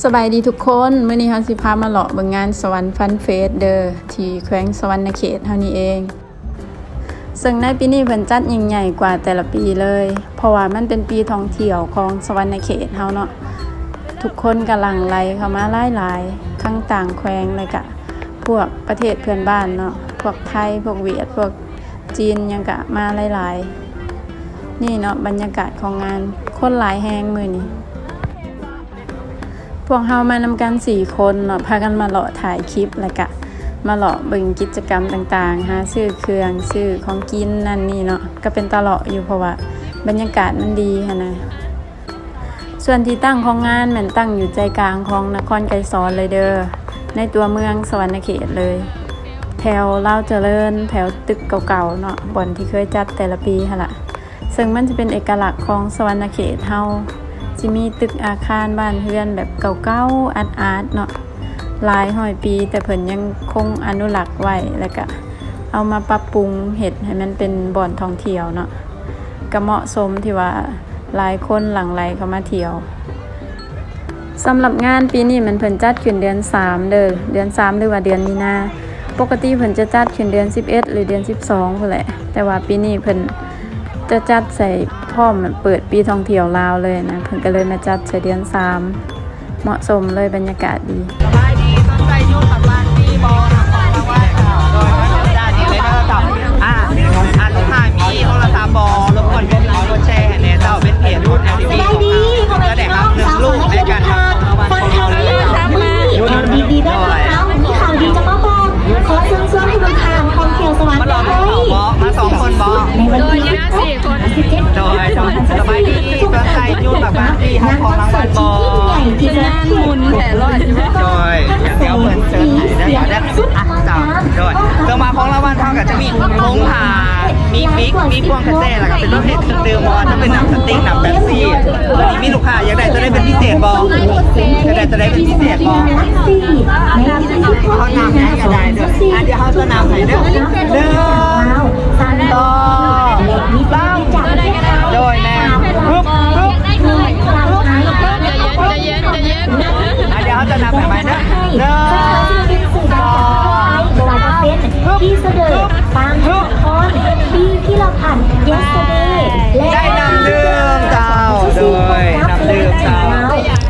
ສະບາຍດີທຸກຄົນ, ມື້ນີ້ເຮົາຊິພາມາເລາະເບິ່ງງານສະຫວັນຟັນເຟສເດີ ທີ່ແຂວງສະຫວັນນະເຂດເຮົານີ້ເອງ. ເຊິ່ງໃນປີນີ້ເພິ່ນຈັດຍິ່ງໃຫຍ່ກວ່າແຕ່ລະປີເລີຍ, ເພາະວ່າມັນເປັນປີທ່ອງທ່ຽວຂອງສະຫວັນນະເຂດເຮົາເນາະ. ທຸກຄົນກໍຫຼັ່ງໄຫຼເຂົ້າມາຫຼາຍໆ, ທັງຕ່າງແຂວງ ແລະກະພວກປະເທດເພື່ອນບ້ານເນາະ, ພວກໄທ, ພວກຫວຽດ, ພວກຈີນ ຫຍັງກະມາຫຼາຍໆ. ນີ້ເນາະ ບັນຍາກາດຂອງງານ, ຄົນຫຼາຍແຮງມື້ນີ້. ພວກເຮົາມານຳກັນສີ່ຄົນເນາະ, ພາກັນມາເລາະຖ່າຍຄລິບ ແລ້ວກະມາເລາະເບິ່ງກິດຈະກຳຕ່າງໆ, ຫາຊື້ເຄື່ອງ, ຊື້ຂອງກິນນັ້ນນີ້ເນາະ, ກໍເປັນຕາເລາະຢູ່ ເພາະວ່າບັນຍາກາດມັນດີຫັ້ນນະ. ສ່ວນທີ່ຕັ້ງຂອງງານແມ່ນຕັ້ງຢູ່ໃຈກາງຂອງນະຄອນໄກສອນເລີຍເດີ, ໃນຕົວເມືອງສະຫວັນນະເຂດເລີຍ, ແຖວລາວຈະເລີນ, ແຖວຕຶກເກົ່າໆເນາະ, ບ່ອນທີ່ເຄີຍຈັດແຕ່ລະປີຫັ້ນລະ. ເຊິ່ງມັນຈະເປັນເອກະລັກຂອງສະຫວັນນະເຂດເຮົາ, ຊິມີຕຶກອາຄານບ້ານເຮືອນແບບເກົ່າໆອາດໆເນາະ, ຫຼາຍຮ້ອຍປີ ແຕ່ເພິ່ນຍັງຄົງອະນຸລັກໄວ້ ແລ້ວກະເອົາມາປັບປຸງເຮັດໃຫ້ມັນເປັນບ່ອນທ່ອງທ່ຽວເນາະ, ກະເໝາະສົມທີ່ວ່າຫຼາຍຄົນຫຼັ່ງໄຫຼເຂົ້າມາທ່ຽວ. ສຳລັບງານປີນີ້ແມ່ນເພິ່ນຈັດຂຶ້ນເດືອນສາມເດີ, ເດືອນສາມ ຫຼືວ່າເດືອນມີນາ. ປົກກະຕິເພິ່ນຈະຈັດຂຶ້ນເດືອນສິບເອັດ ຫຼືເດືອນສິບສອງພຸ້ນແຫຼະ, ແຕ່ວ່າປີນີ້ເພິ່ນຈະຈັດໃສ່ພ້ອມເປີດປີທ່ອງທ່ຽວລາວເລີຍນະ, ເພິ່ນກໍເລີຍມາຈັດໃສ່ເດືອນສາມ, ເໝາະສົມເລີຍ, ບັນຍາກາດດີ. ສະບາຍດີ, ສົນໃຈຢູ່ກັບຮ້ານນີ້ບໍ່? ຮັບຂອງລາງວັນ ໂດຍ ມາຈັດນີ້ເລີຍເດີ. ອ່າ ອ່າ ລູກຄ້າມີໂທລະສັບບໍ່? ລົບກວນເປັນໄລຄ໌ ກົດແຊໃຫ້ແດ່ເຈົ້າ, ເປັນເພຈຂອງ ແອລ ດີ ບີ ຂອງເຮົາ ຈະໄດ້ຮັບໜຶ່ງລູກໃນການຮັບຂອງລາງວັນຂອງເຮົາເລີຍເຈົ້າ. ຍິນດີຕ້ອນຮັບ, ມີຂ່າວດີຈະມາບອກ. ຂໍເຊີນຊວນທ່ານຜູ້ຊົມທ່ອງທ່ຽວສະຫວັນນະເຂດ ມາສອງຄົນບໍ່? ໃນວັນທີສິບຫົກ ສິບເຈັດ ໂດຍ ສະບາຍດີ, ສົນໃຈຢູ່ກັບຮ້ານນີ້ ຮັບຂອງລາງວັນບໍ່? ງານໝຸນແທ້ ລອດຢູ່ບໍ່? ໂດຍ ດຽວເພິ່ນເຊີນໃຫ້ເດີ. ເຈົ້າ ເຊິ່ງວ່າຂອງລາງວັນເຮົາກໍຈະມີຖົງຜ້າ, ມີປິກ, ມີພວງກະແຈ ແລ້ວກໍເປັນປະເພດເຄື່ອງດື່ມ ບໍ່ວ່າຈະເປັນນ້ຳສະຕິກ, ນ້ຳເປັບຊີ. ຕອນນີ້ມີລູກຄ້າຢາກໄດ້ຕົວໃດເປັນພິເສດບໍ່? ຢາກໄດ້ຕົວໃດເປັນພິເສດບໍ່? ເຮົານຳໃຫ້ກໍໄດ້ເດີ. ອ່ະ ດຽວເຮົາຈະນຳໃຫ້ເດີ. ໜຶ່ງ ສອງ ສາມ ໂດຍ ແມ່ນ. ຮຶບ ຮຶບ ຮຶບ ໃຈເຢັນ ໃຈເຢັນ ໃຈເຢັນ. ອ່ະ ດຽວເຮົາຈະນັບໃຫ້ໃໝ່ເດີ. ໜຶ່ງ ສອງ ຮຶບ ຮຶບ ພີ່ສະເດີ ປາງ ຮຶບ ພອນ ບີ ພິລະພັນ ເຢສເຕີເດ ແລະ ໄດ້ນ້ຳດື່ມເຈົ້າ. ໂດຍ ນ້ຳດື່ມເຈົ້າ.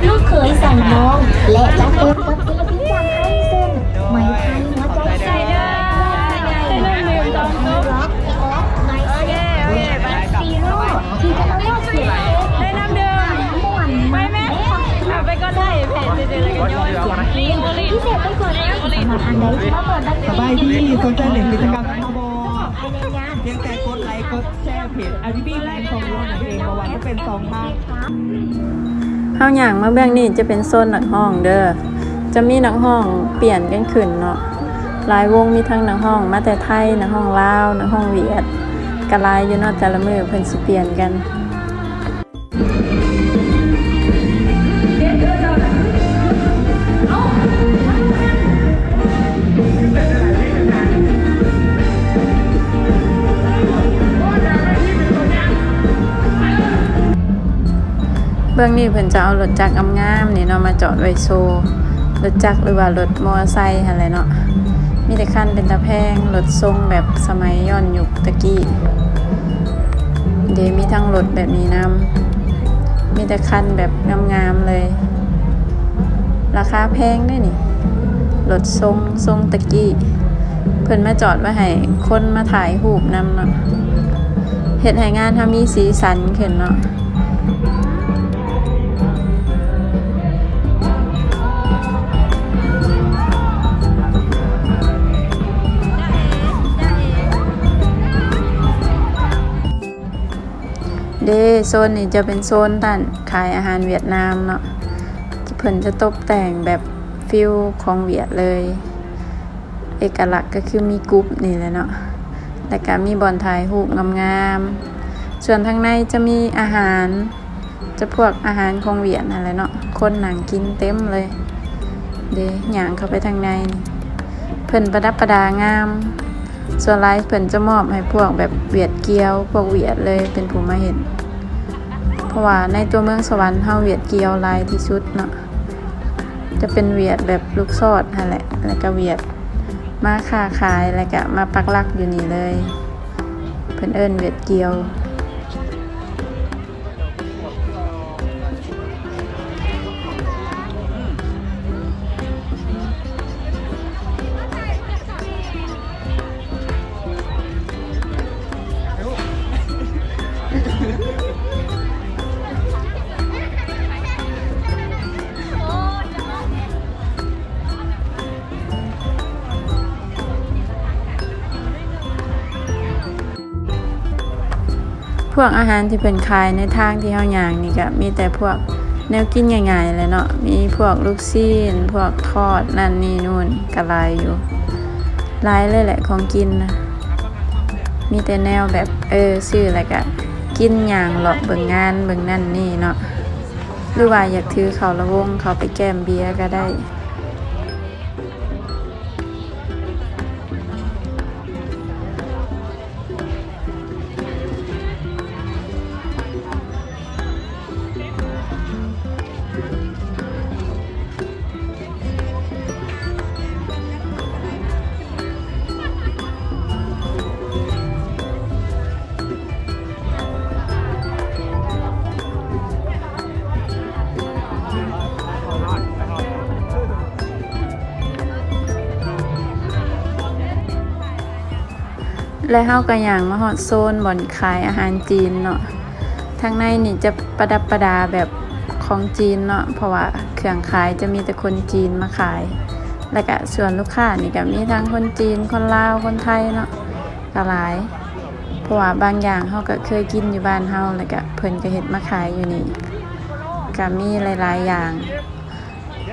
ລູກເຂີຍໃສ່ນ້ອງ ແລະ ຈັດເຕັມກັບສິລະປິນຈາກໄທ ເຊັ່ນ ໄມໄທ ຫົວໃຈ ໄດ້ນ້ຳດື່ມສອງ ໂອເຄ ໂອເຄ ໄປ ຊີໂຣ ທີ່ຈະມາແລກປ່ຽນ ໄດ້ນ້ຳດື່ມ ໄປແມ່ ເອົາໄປກ່ອນເດີ ເພຈເດ ແລ້ວກໍຍ້ອນ ພິເສດໄປກວ່ານັ້ນ ສຳລັບທ່ານໃດທີ່ມາເປີດບັນ ສະບາຍດີ ສົນໃຈຫຼິ້ນກິດຈະກຳກັບເຮົາບໍ່? ພາຍໃນງານ ພຽງແຕ່ກົດໄລກົດແຊເພຈ ແອລ ດີ ບີ ແລນຂອງເຮົານັ້ນເອງ ບໍ່ວ່າຈະເປັນສອງທາງ. ເຮົາຍ່າງມາເບື້ອງນີ້ຈະເປັນໂຊນນັກຮ້ອງເດີ, ຈະມີນັກຮ້ອງປ່ຽນກັນຂຶ້ນເນາະ, ຫຼາຍວົງ, ມີທັງນັກຮ້ອງມາແຕ່ໄທ, ນັກຮ້ອງລາວ, ນັກຮ້ອງຫວຽດ ກະຫຼາຍຢູ່ເນາະ, ແຕ່ລະມື້ເພິ່ນຊິປ່ຽນກັນ. ເບື້ອງນີ້ເພິ່ນຈະເອົາລົດຈັກງາມໆນີ້ເນາະ ມາຈອດໄວ້ໂຊ, ລົດຈັກ ຫຼືວ່າລົດມໍເຕີໄຊຫັ້ນແຫຼະເນາະ. ມີແຕ່ຄັນເປັນຕາແພງ, ລົດຊົງແບບສະໄໝຍ້ອນຍຸກຕະກີ້ເດ, ມີທັງລົດແບບນີ້ນຳ, ມີແຕ່ຄັນແບບງາມໆເລີຍ. ລາຄາແພງເດ້ນີ້, ລົດຊົງ ຊົງຕະກີ້. ເພິ່ນມາຈອດໄວ້ໃຫ້ຄົນມາຖ່າຍຮູບນຳເນາະ, ເຮັດໃຫ້ງານເຮົາມີສີສັນຂຶ້ນເນາະ. ເດ້ ໂຊນນີ້ຈະເປັນໂຊນຮ້ານຂາຍອາຫານຫວຽດນາມເນາະ, ເພິ່ນຈະຕົບແຕ່ງແບບຟີລຂອງຫວຽດເລີຍ. ເອກະລັກກໍຄືມີກຸບນີ້ແຫຼະເນາະ, ແລ້ວກະມີບ່ອນຖ່າຍຮູບງາມໆ. ສ່ວນທາງໃນຈະມີອາຫານ, ຈະພວກອາຫານຂອງຫວຽດນັ້ນແຫຼະເນາະ, ຄົນນັ່ງກິນເຕັມເລີຍເດ້. ຍ່າງເຂົ້າໄປທາງໃນນີ້ ເພິ່ນປະດັບປະດາງາມ, ສ່ວນຫຼາຍເພິ່ນຈະມອບໃຫ້ພວກແບບຫວຽດກ່ຽວ, ພວກຫວຽດເລີຍເປັນຜູ້ມາເຮັດ, ເພາະວ່າໃນຕົວເມືອງສະຫວັນເຮົາຫວຽດກ່ຽວຫຼາຍທີ່ສຸດເນາະ. ຈະເປັນຫວຽດແບບລູກຊອດຫັ້ນແຫຼະ ແລ້ວກະຫວຽດມາຄ້າຂາຍ ແລ້ວກະມາປັກຫຼັກຢູ່ນີ້ເລີຍ. ເພິ່ນເອີ້ນຫວຽດກ່ຽວ. ພວກອາຫານທີ່ເພິ່ນຂາຍໃນທາງທີ່ເຮົາຍ່າງນີ້ກະມີແຕ່ພວກແນວກິນງ່າຍໆແຫຼະເນາະ, ມີພວກລູກຊີ້ນ ພວກທອດນັ້ນນີ້ນູ້ນກະຫຼາຍຢູ່ ຫຼາຍເລີຍແຫຼະຂອງກິນນະ. ມີແຕ່ແນວແບບ ເອີ ຊື້ແລ້ວກະກິນ ຍ່າງເລາະເບິ່ງງານເບິ່ງນັ້ນນີ້ເນາະ ຫຼືວ່າຢາກຖືເຂົ້າລະວົງເຂົ້າໄປແກ້ມເບຍກະໄດ້. ແລະເຮົາກະຍ່າງມາຮອດໂຊນບ່ອນຂາຍອາຫານຈີນເນາະ. ທາງໃນນີ້ຈະປະດັບປະດາແບບຂອງຈີນເນາະ ເພາະວ່າເຄື່ອງຂາຍຈະມີແຕ່ຄົນຈີນມາຂາຍ ແລ້ວກະສ່ວນລູກຄ້ານີ້ກະມີທັງຄົນຈີນ ຄົນລາວ ຄົນໄທເນາະ ກະຫຼາຍ ເພາະວ່າບາງຢ່າງເຮົາກະເຄີຍກິນຢູ່ບ້ານເຮົາ ແລ້ວກະເພິ່ນກະເຮັດມາຂາຍຢູ່ນີ້ ກະມີຫຼາຍໆຢ່າງ.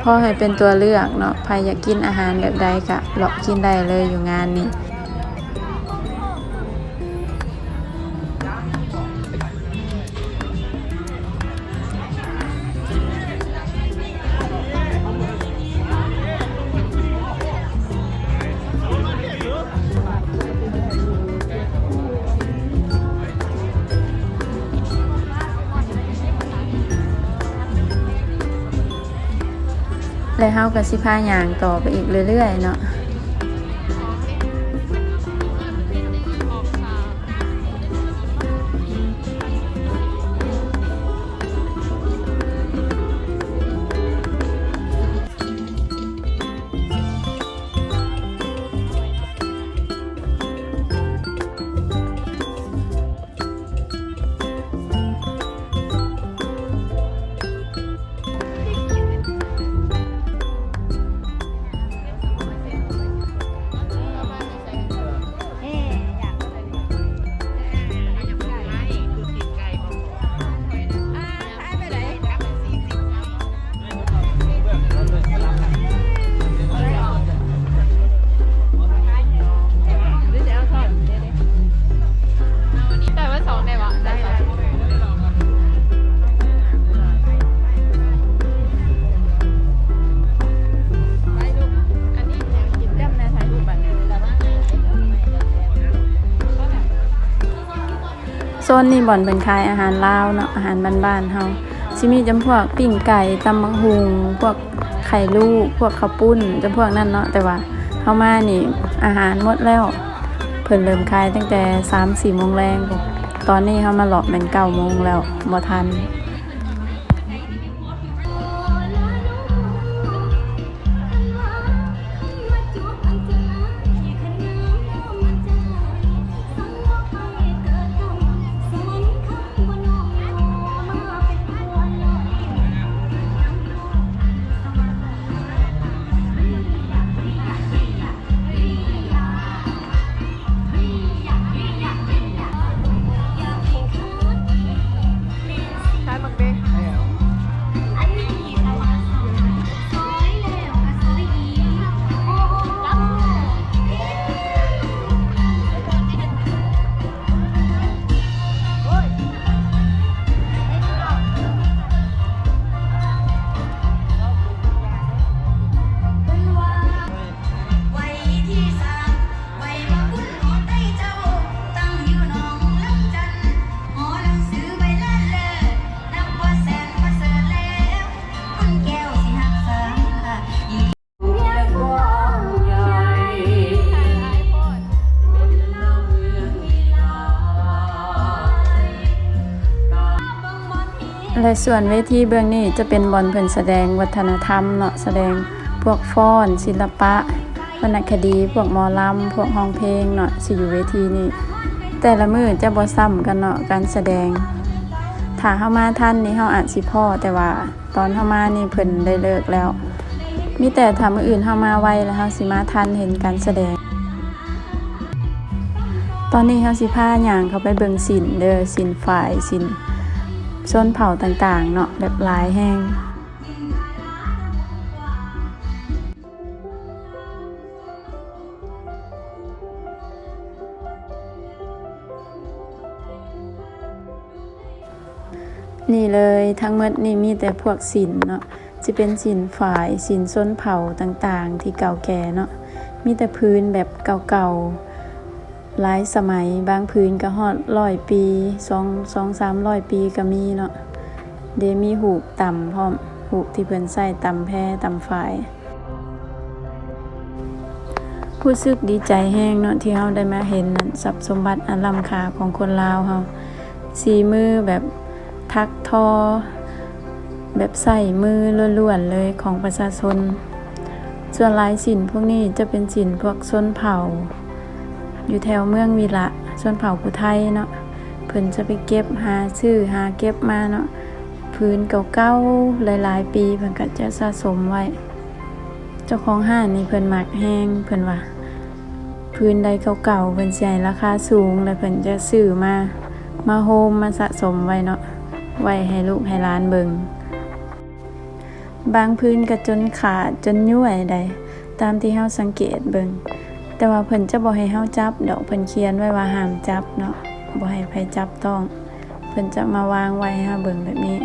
ພໍໃຫ້ເປັນຕົວເລືອກເນາະ ໃຜຢາກກິນອາຫານແບບໃດກະເລາະກິນໄດ້ເລີຍຢູ່ງານນີ້. ແລະເຮົາກະຊິພາຍ່າງຕໍ່ໄປອີກເລື້ອຍໆເນາະ. ໂຊນນີ້ບ່ອນເພິ່ນຂາຍອາຫານລາວເນາະ ອາຫານບ້ານໆເຮົາ ຊິມີຈຳພວກປີ້ງໄກ່ ຕຳບັກຫຸ່ງ ພວກໄຂ່ລູກ ພວກເຂົ້າປຸ້ນ ຈຳພວກນັ້ນເນາະ. ແຕ່ວ່າເຮົາມານີ້ອາຫານໝົດແລ້ວ ເພິ່ນເລີ່ມຂາຍຕັ້ງແຕ່ສາມສີ່ໂມງແລງ ຕອນນີ້ເຮົາມາເລາະແມ່ນເກົ້າໂມງແລ້ວ ບໍ່ທັນ. ຖ້າ ແລະສ່ວນເວທີເບື້ອງນີ້ຈະເປັນບ່ອນເພິ່ນສະແດງວັດທະນະທຳເນາະ, ສະແດງພວກຟ້ອນ, ສິລະປະ, ວັນນະຄະດີ, ພວກໝໍລຳ, ພວກຮ້ອງເພງເນາະ, ຊິຢູ່ເວທີນີ້. ແຕ່ລະມື້ຈະບໍ່ຊ້ຳກັນເນາະ ການສະແດງ. ຖ້າເຮົາມາທັນນີ້ເຮົາອາດຊິພໍ້, ແຕ່ວ່າຕອນເຮົາມານີ້ເພິ່ນໄດ້ເລີກແລ້ວ. ມີແຕ່ຖ້າມື້ອື່ນເຮົາມາໄວ ແລ້ວເຮົາຊິມາທັນເຫັນການສະແດງ. ຕອນນີ້ເຮົາຊິພາຍ່າງເຂົ້າໄປເບິ່ງສິນເດີ, ສິນຝາຍ, ສິນຊົນເຜົ່າຕ່າງໆເນາະ, ແບບຫຼາຍແຮງ. ນີ້ເລີຍ, ທັງໝົດນີ້ມີແຕ່ພວກສິນເນາະ, ຊິເປັນສິນຝາຍ, ສິນຊົນເຜົ່າຕ່າງໆທີ່ເກົ່າແກ່ເນາະ, ມີແຕ່ຜືນແບບເກົ່າໆ ຫຼາຍສະໄໝ, ບາງຜືນກໍຮອດຮ້ອຍປີ, ສອງ ສອງສາມຮ້ອຍປີກໍມີເນາະ. ເດ ມີຮູບຕຳພ້ອມ, ຮູບທີ່ເພິ່ນໃຊ້ຕຳແພ ຕຳຝາຍ. ຮູ້ສຶກດີໃຈແຮງເນາະ ທີ່ເຮົາໄດ້ມາເຫັນນັ້ນ ຊັບສົມບັດອັນລ້ຳຄ່າຂອງຄົນລາວເຮົາ, ສີມືແບບຖັກທໍ ແບບໃຊ້ມືລ້ວນໆເລີຍຂອງປະຊາຊົນ. ສ່ວນຫຼາຍສິນພວກນີ້ຈະເປັນສິນພວກຊົນເຜົ່າຢູ່ແຖວເມືອງວິລະ, ຊົນເຜົ່າຜູ້ໄທເນາະ, ເພິ່ນຈະໄປເກັບຫາ ຊື້ຫາເກັບມາເນາະ, ຜືນເກົ່າໆຫຼາຍໆປີ ເພິ່ນກໍຈະສະສົມໄວ້. ເຈົ້າຂອງຮ້ານນີ້ເພິ່ນມັກແຮງ, ເພິ່ນວ່າຜືນໃດເກົ່າໆ ເພິ່ນຊິໃຫ້ລາຄາສູງ ແລ້ວເພິ່ນຈະຊື້ມາ ມາໂຮມ ມາສະສົມໄວ້ເນາະ, ໄວ້ໃຫ້ລູກໃຫ້ຫຼານເບິ່ງ. ບາງຜືນກໍຈົນຂາດຈົນຍ້ວຍໃດ໋ ຕາມທີ່ເຮົາສັງເກດເບິ່ງ, ແຕ່ວ່າເພິ່ນຈະບໍ່ໃຫ້ເຮົາຈັບດອກ, ເພິ່ນຂຽນໄວ້ວ່າຫ້າມຈັບເນາະ, ບໍ່ໃຫ້ໃຜຈັບຕ້ອງ. ເພິ່ນຈະມາວາງໄວ້ໃຫ້ເຮົາເບິ່ງແບບນີ້.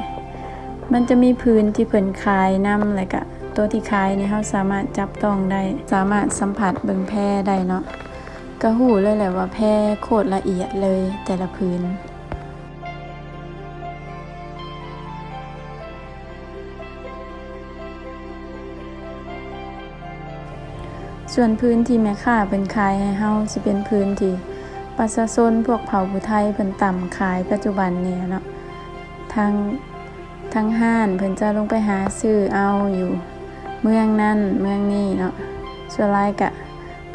ມັນຈະມີຜືນທີ່ເພິ່ນຂາຍນຳ, ແລ້ວກະໂຕທີ່ຂາຍນີ້ເຮົາສາມາດຈັບຕ້ອງໄດ້, ສາມາດສຳຜັດເບິ່ງແພໄດ້ເນາະ, ກະຮູ້ເລີຍແຫຼະວ່າແພໂຄດລະອຽດເລີຍແຕ່ລະຜືນ. ສ່ວນຜືນທີ່ແມ່ຄ້າເພິ່ນຂາຍໃຫ້ເຮົາ ຊິເປັນຜືນທີ່ປະຊາຊົນພວກເຜົ່າຜູ້ໄທເພິ່ນຕຳຂາຍປັດຈຸບັນນີ້ເນາະ, ທາງ ທາງຮ້ານເພິ່ນຈະລົງໄປຫາຊື້ເອົາຢູ່ເມືອງນັ້ນເມືອງນີ້ເນາະ. ສ່ວນຫຼາຍກະ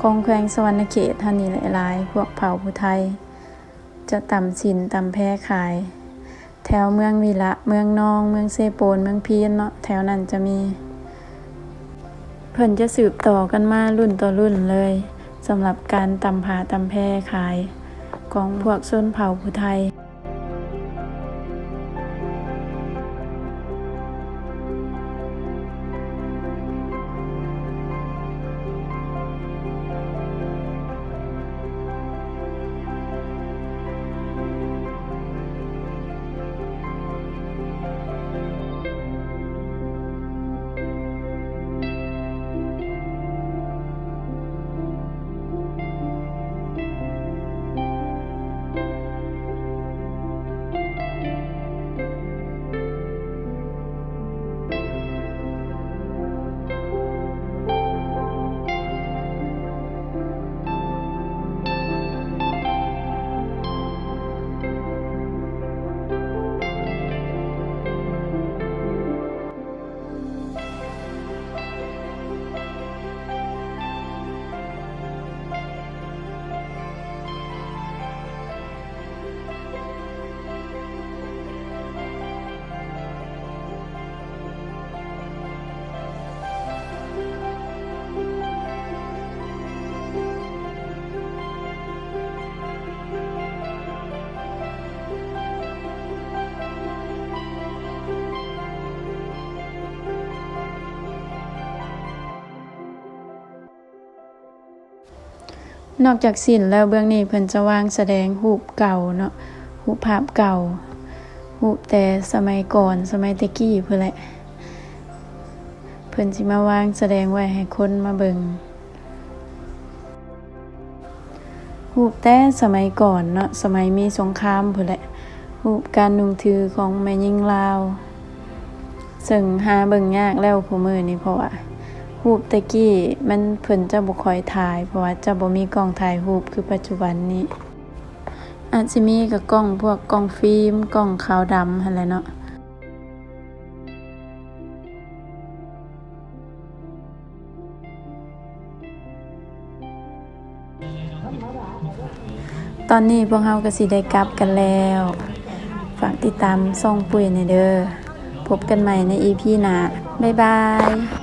ຂອງແຂວງສະຫວັນນະເຂດເຮົານີ້ແຫຼະຫຼາຍ, ພວກເຜົ່າຜູ້ໄທ ຈະຕຳສິນຕຳແພຂາຍ ແຖວເມືອງວິລະ, ເມືອງນອງ, ເມືອງເຊໂປນ, ເມືອງພີນເນາະ, ແຖວນັ້ນຈະມີ. ເພິ່ນຈະສືບຕໍ່ກັນມາລຸ້ນຕໍ່ລຸ້ນເລີຍ ສຳລັບການຕຳຜ້າຕຳແພຂາຍຂອງພວກຊົນເຜົ່າຜູ້ໄທ. ນອກຈາກສິນແລ້ວ ເບື້ອງນີ້ເພິ່ນຈະວາງສະແດງຮູບເກົ່າເນາະ, ຮູບພາບເກົ່າ, ຮູບແຕ່ສະໄໝກ່ອນ, ສະໄໝແຕ່ກີ້ພຸ້ນແຫຼະ. ເພິ່ນຊິມາວາງສະແດງໄວ້ໃຫ້ຄົນມາເບິ່ງ. ຮູບແຕ່ສະໄໝກ່ອນເນາະ, ສະໄໝມີສົງຄາມພຸ້ນແຫຼະ, ຮູບການນຸ່ງຖືຂອງແມ່ຍິງລາວ, ເຊິ່ງຫາເບິ່ງຍາກແລ້ວຄູ່ມື້ນີ້, ເພາະວ່າຮູບແຕ່ກີ້ມັນ ເພິ່ນຈະບໍ່ຄ່ອຍຖ່າຍ, ເພາະວ່າຈະບໍ່ມີກ້ອງຖ່າຍຮູບຄືປັດຈຸບັນນີ້. ອາດຊິມີກໍກ້ອງ ພວກກ້ອງຟີມ, ກ້ອງຂາວດຳຫັ້ນແຫຼະເນາະ. ຕອນນີ້ພວກເຮົາກໍຊິໄດ້ກັບກັນແລ້ວ. ຝາກຕິດຕາມຊ່ອງປຸ້ຍແດ່ເດີ. ພົບກັນໃໝ່ໃນອີພີໜ້າ. ບາຍບາຍ.